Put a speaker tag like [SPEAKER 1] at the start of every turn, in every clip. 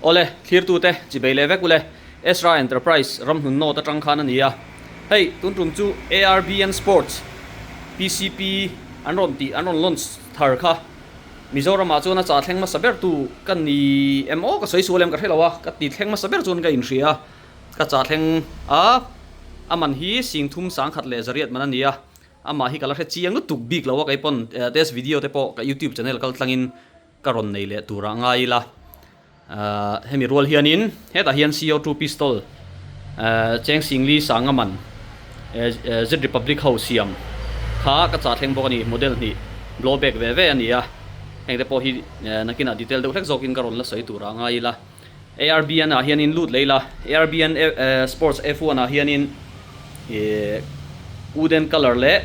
[SPEAKER 1] Awle, thlirtute chibei leh vek ule, Ezra Enterprise ramhnun note atang khan a ni a. Hei, tun tum chu ARBN Sports PCP an rawn tih, an rawn launch thar kha. Mizoramah chuan a chah thleng hmasa ber tu ka ni em aw, ka sawi sual em ka hre lo a, ka ti thleng hmasa ber chuan ka inhria a, ka chah thleng a, a man hi singthum sangkhat leh zariat man a ni a, amah hi ka la hre chiang lutuk bik lo a, kei pawn test video te pawh ka youtube channel kal tlangin ka rawn nei leh turah ngai ila. Hemi rual hianin hetah hian CO2 pistol cheng singli sanga man Z Republic ho siam kha ka chah thleng bawk a ni, model hnih blow back ve ve a ni a, hengte pawh hi nakinah detail deuh hlek zawkin ka rawn la sawi turah ngai ila. ARBN ah hianin lut leh ila, ARBN Sports F1 ah hianin ih wooden colour leh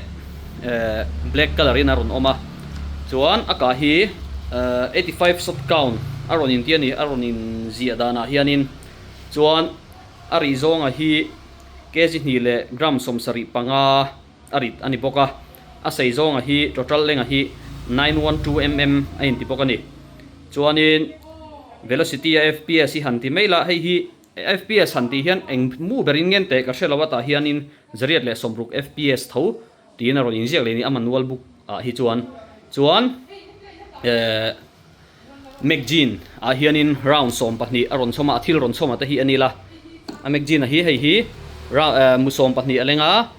[SPEAKER 1] black colour in a rawn awm a, chuan a kah hi 85 shot count a rawn inti a ni, a rawn in ziah danah hianin chuan a rih zawnga hi kg hnih leh gram 75 a rit a ni bawk a, a sei zawnga hi total lengah hi 912 mm a inti bawk a ni. Chuanin velocity a fps hi han ti mai la, hei hi fps han tih hian eng mu berin ngen teh ka hre lo a, tah hianin 160 fps tho tiin a rawn inziak leh a ni a manual book ah hi chuan. Chuan eh magazine ah hianin round 12 a rawn chhawm a, a thil rawn chhawm a te hi a ni la, a magazine ah hi hei hi mu 12 a leng a,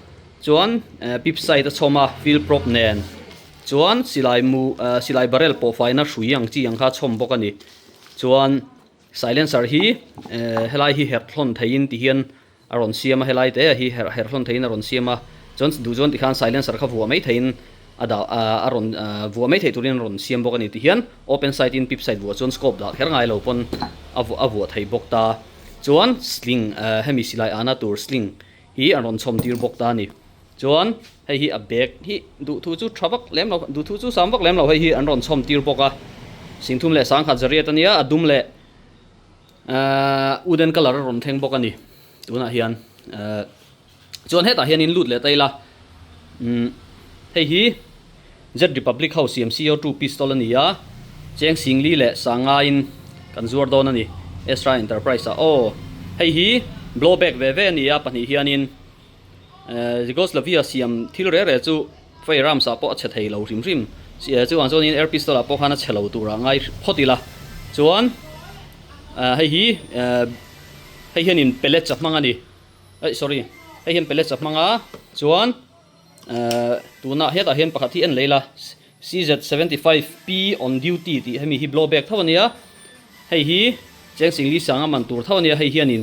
[SPEAKER 1] chuan pip side a chhawm a field prop nen. Chuan silai mu silai barrel pawh faina hrui ang chi ang kha a chhawm bawk a ni. Chuan silencer hi helai hi herh thlawn theiin ti hian a rawn siam a, helai te hi herh herh thlawn theiin a rawn siam a. Chuan duh chuan tikhan silencer kha vuah mai theiin a dah a rawn vuah mai theih turin a rawn siam bawk a ni. Tihian open side in pip side vuah chuan scope dah kher ngai lo pawn a a vuah thei bawk ta. Chuan sling hemi silai ahna tur sling hi an rawn chhawm tir bawk ta a ni. Chuan hei hi a bag hi duhthu chu tha vak lem lo, duhthu chu sam vak lem lo hei hi an rawn chhawm tir bawk a, singthum leh sangkhat zariat a nia, a dum leh ahh wooden colour a rawn thleng bawk a ni tunah hian ahh chuan hetah hian in lut leh ta ila umm hei hi Z Republic ho siam CO2 pistol a ni a, cheng singli leh sangaiin kan zuar dawn a ni Ezra Enterprise ah aw hei hi blow back ve ve a ni a pahnih hianin. Yugoslavia siam thil reh reh chu firearms ah pawh a chhe thei lo hrim hrim. Chuvang chuanin air pistol ah pawh khan a chhe lo turah ngai phawt ila. Chuan hei hi hei hianin pellets a hmang a ni. Aih sorry hei hian pellets a hmang a chuan tunah hetah hian pakhat hi en leh ila CZ75P on duty tih hemi hi blow back tho a nia. Hei hi cheng singli sanga man tur tho a nia hei hianin.